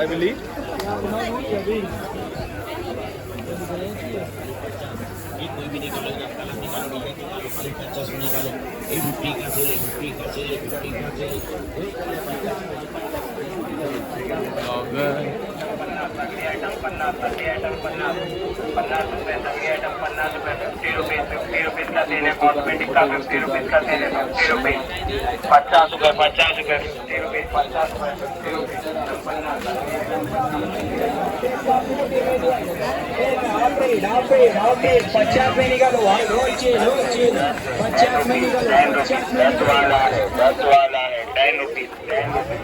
मिली। कोई भी निकालो, निकालो, निकालो, खाली 50 में निकालो। 50 का सेल, 50 का सेल, 50 का सेल। आइटम 50, आइटम 50, 50 रुपए सभी आइटम 50 रुपए, 50 रुपीज, 50 रुपीज का सेल है। कॉस्मेटिक का 50 रुपीज का सेल है, 50 रुपीज, 50 रुपए, 50 रुपए, 50 रुपीज, 50 रुपए, 50 रुपीज, 50। 50 में निकालो, 50 में निकालो। 10 रुपीज, 10 वाला है, 10 वाला है, 10 रुपीज, 10 रुपीज।